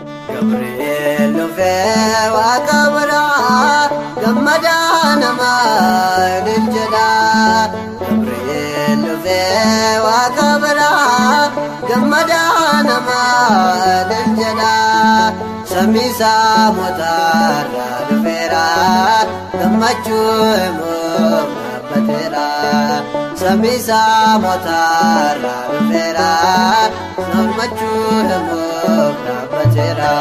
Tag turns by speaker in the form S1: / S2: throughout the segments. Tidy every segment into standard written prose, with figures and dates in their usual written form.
S1: Gabriel dhufee waaqa biraa gammadaa namaa jedha. Gabriel dhufee waaqa biraa gammadaa namaa jedha. Samiisaa mootarraa dhufeera gammachuu immoo dhaabbateera. Samiisaa mootarraa dhufeera gammachuu immoo dhaabbateera.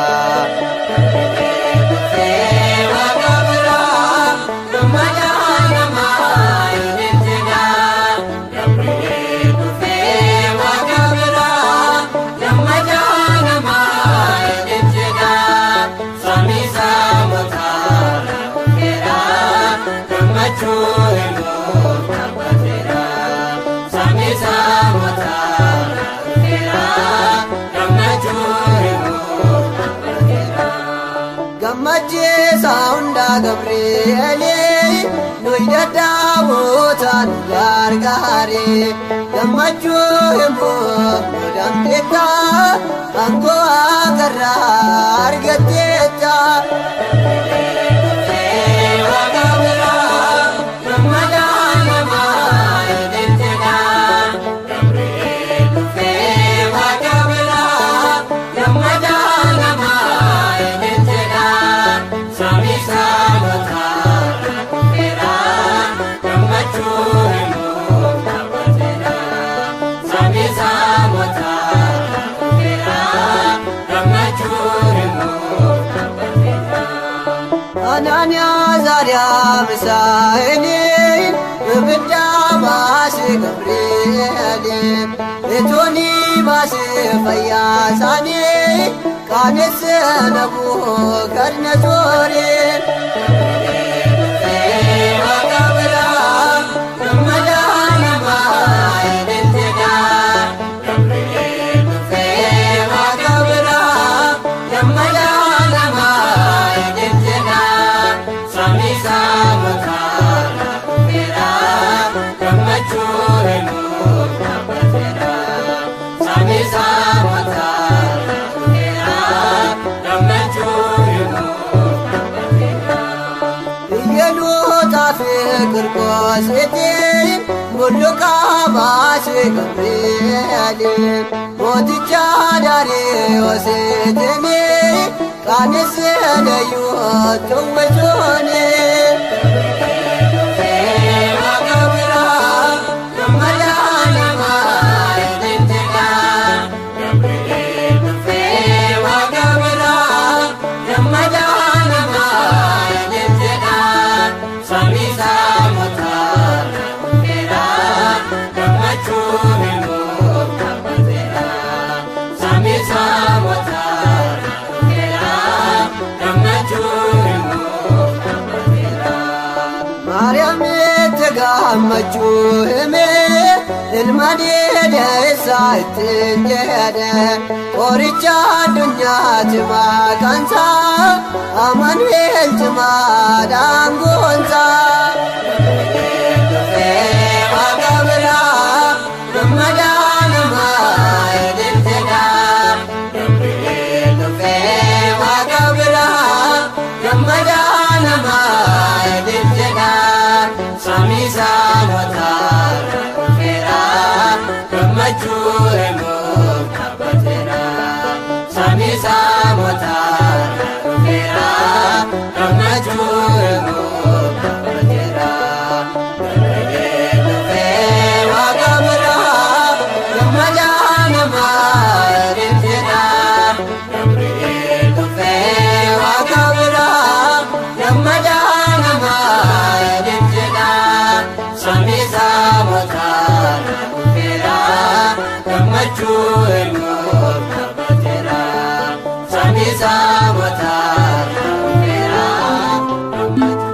S1: Gammachiisaa hundaa Gabri'eelii nuyi dadhaabota nu gargaare. Gammachuu himuuf nu dandeetta aangoo waaqarraa argatteetta. Anaaniyaa Zaariyaa Misaa'eliin ibidda baasee Gabri'eeliin etoonii baasee fayyaasaanii qaanesse Nabukadnesooriin. Iyyeluutaa fi Qirqoositiin bulluqaa baasee Gabri'eeliin mooticha Daariyoositiin qaanesse Leyyuu tuwwisuuniin. Maariyaamitti gammachuu himee ilma dheedeessaa ittiin jedhe qoricha addunyaati maqaansaa Amanu'eel cimaadhaan goonsaa. Waaqa biraa gammadaa namaa jedha. Gabri'eel dhufee waaqa biraa gammadaa namaa jedha. Samiisaa mootarraa dhufeera gammachuu himuuf dhaabbateera. Samiisaa mootarraa dhufeera gammachuu himuuf dhaabbateera. Gabri'eel dhufee waaqa biraa gammadaa namaa jedha. Gabri'eel dhufee waaqa biraa gammadaa namaa jedha. Samiisaa mootarraa dhufeera gammachuu himuuf dhaabbateera. Samiisaa mootarraa dhufeera gammachuu.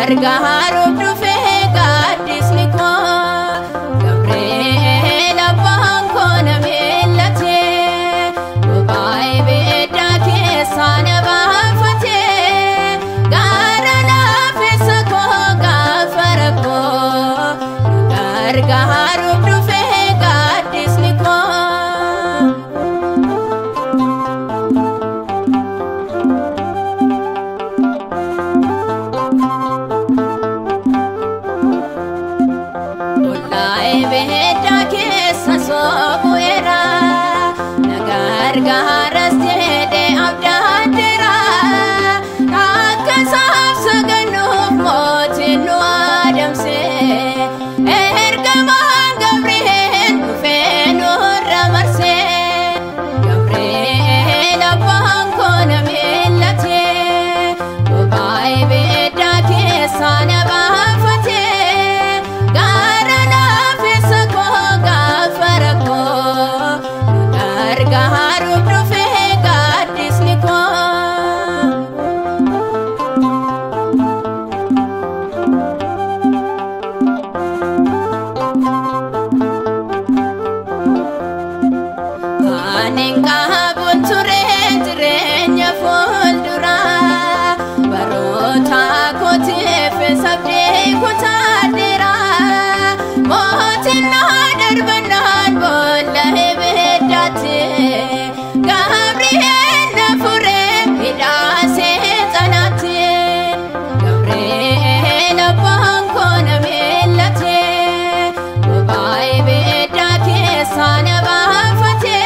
S2: Gargaaruuf dhufee gaaddisni koo Gabri'eel abbaan koo na miillatee bobaa ibiddaa keessaa na baafatee gaara laafessa koo gaafa rakkoo nu gargaaruuf dhufee gaaddisni koo. Ibidda keessa soobu'eera na gargaaras jedhee abdaadheera akka isaaf sagannuuf mootiin nu adamse ergamaan Gabri'eel dhufee nurra marse Gabri'eel abbaan koo na miillatee bobaa ibidda keessaa na baafatee gaara laafessa koo gaafa rakkoo nu gargaaruuf dhufee gaaddisni koo. Ani qabuun ture jireenya fuulduraa baroota kootiif sabdee kutaadheera mootiin na darbannaan boolla ibiddaatti Gabri'eel na furee hidhaa seexanaatti Gabri'eel abbaan koo na miillatee bobaa ibiddaa keessaa na baafatee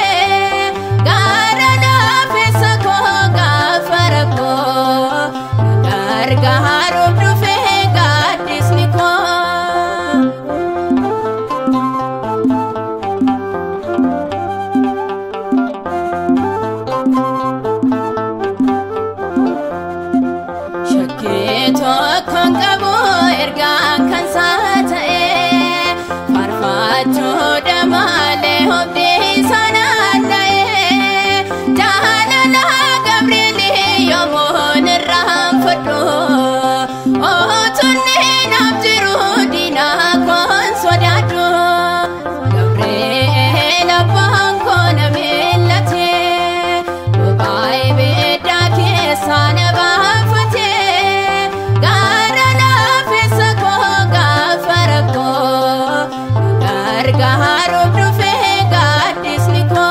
S2: gaara laafessa koo gaafa rakkoo nu gargaaruuf dhufee gaaddisni koo. Shakkii tokkoon qabu ergaan kan isaa ta'e faarfachuudha malee hobdii sanaan dha'e jaalala Gabri'eel yommuun irraanfadhu otunni naaf jiru diinaa koon sodaadhu Gabri'eel abbaan koo na miillatee bobaa ibiddaa keessaa na baafatee gaara laafessa koo gaafa rakkoo nu gargaaruuf dhufee gaaddisni koo.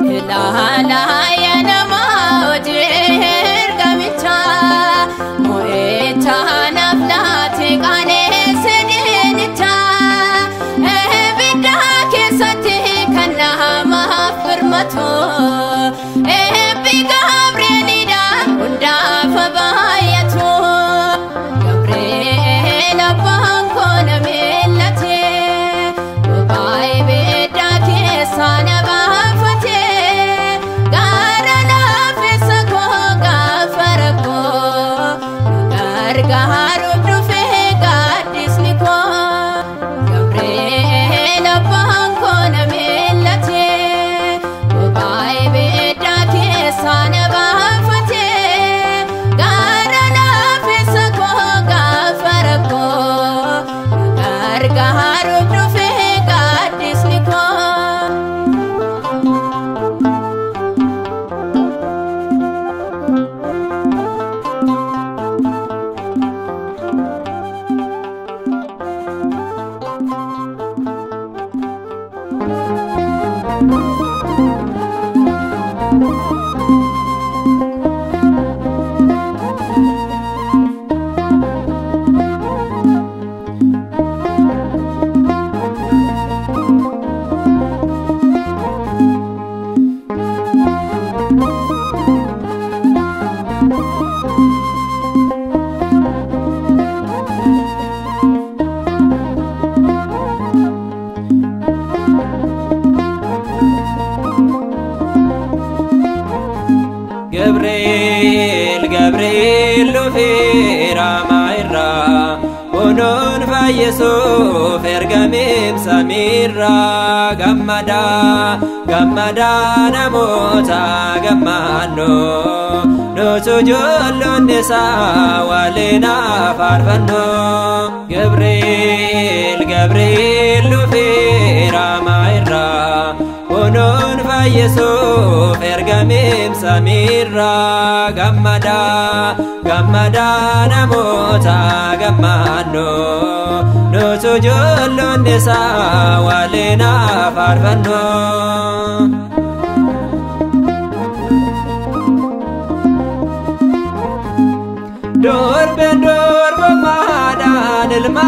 S2: Ilaalaa yaa namaa hojii ergamichaa mo'ichaa naaf laate qaaneesse diinichaa ibidda keessatti kan namaaf birmatu eebbi Gabri'eelidha hundaaf baay'atu Gabri'eel abbaan koo na miillatee bobaa ibiddaa keessaa na baafatee gaara laafessa koo gaafa rakkoo nu gargaaruuf dhufee gaaddisni koo Gabri'eel abbaan koo na miillatee bobaa ibiddaa keessaa na baafatee gaara laafessa koo gaafa rakkoo nu gargaaruuf dhufee gaaddisni koo.
S3: Gabri'eel Gabri'eel dhufee Raamaa irraa onoon
S1: fayyisuuf ergameem samiirraa gammadaa gammadaa namoota gammaannoo nutu ijoollonni isaa waliin faarfannoo. Gabriel Gabriel dhufee Raamaa irraa onoon fayyisuuf ergameem samiirraa gammadaa gammadaa namoota gammaannoo nutu ijoollonni isaa waliin faarfannoo. Durbeen durbummaadhaan ilma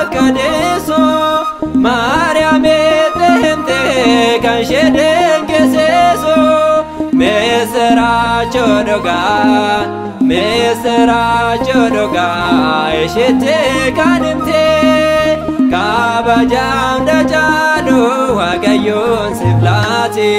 S1: akka deessu Maariyaam itti himte kan ishee dinqisiisu Misiraachoo dhugaa misiraachoo dhugaa isheetti kan himte kabajaa hunda caalu Waaqayyoon siif laate.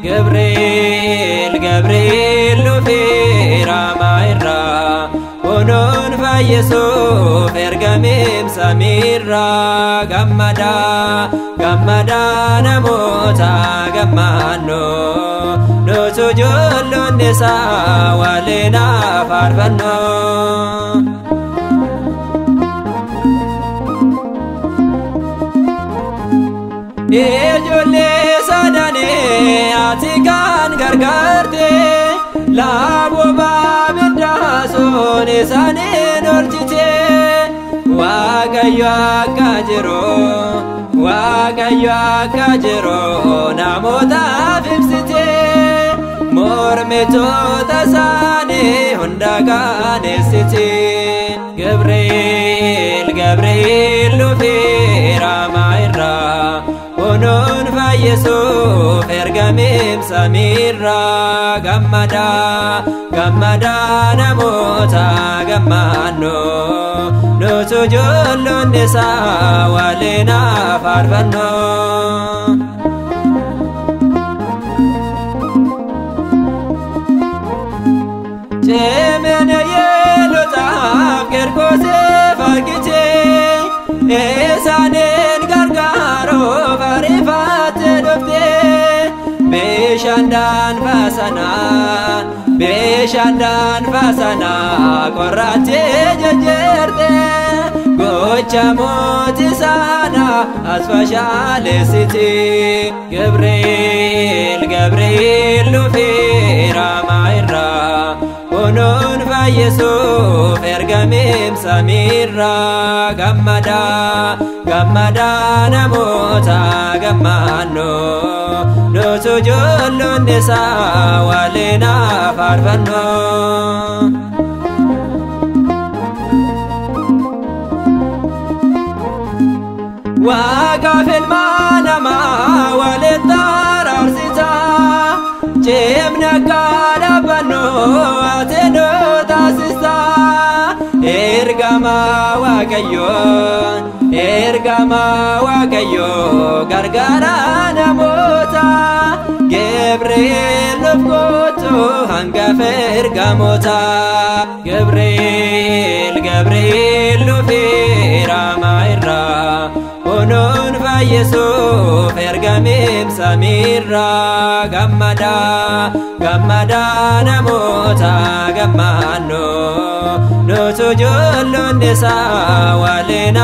S1: Gabriel Gabriel dhufee Raamaa irraa onoon fayyisuuf ergameem samiirraa gammadaa gammadaa namoota gammaannoo nutu ijoollonni isaa waliin faarfannoo. Ijoollee sadanii ati kan gargaarte laaboo biddaasuun isaaniin oolchite Waaqayyo akka jiru Waaqayyo akka jiru namootaaf ibsite mormitoota isaanii hunda qaaneessite. Gabriel Gabriel dhufee Raamaa irraa onoon fayyisuuf ergameem samiirraa gammadaa gammadaa namoota gammaannoo nutu ijoollonni isaa waliin faarfannoo. Cimina yeelotaaf Qirqoosif argite isaaniin gargaaruuf ariifatte dhufte bishaan danfaasanaa bishaan danfaasanaa qorraatti jejjeerte gocha mootii sana as fashaalessite. Gabriel Gabriel dhufee Raamaa irraa onoon fayyisuuf ergameem samiirraa gammadaa gammadaa namoota gammaannoo nutu ijoollonni isaa waliin faarfannoo. Waaqaaf ilma namaa walitti araarsita cimna akka dhaabbannu ati nu taasista. Ergama Waaqayyoo ergama Waaqayyoo gargaara namoota Gabriel nuuf kottu hangafa ergamoota. Gabriel Gabriel dhufee Raamaa irraa onoon fayyisuuf ergameem samiirraa gammadaa gammadaa namoota gammaannoo nutu ijoollonni isaa waliin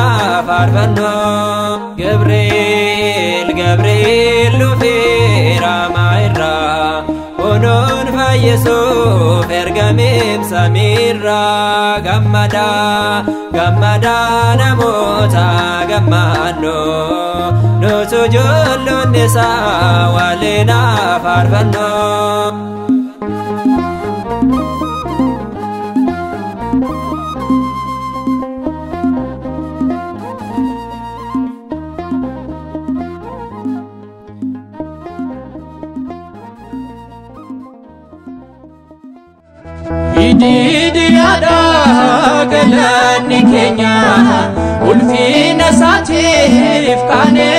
S1: faarfannoo. Gabriel Gabriel dhufee Raamaa irraa onoon fayyisuuf ergameem samiirraa gammadaa gammadaa namoota gammaannoo nutu ijoollonni isaa waliin faarfannoo.
S3: Ididiyaadha galanni keenya ulfina isaatiif qaanee.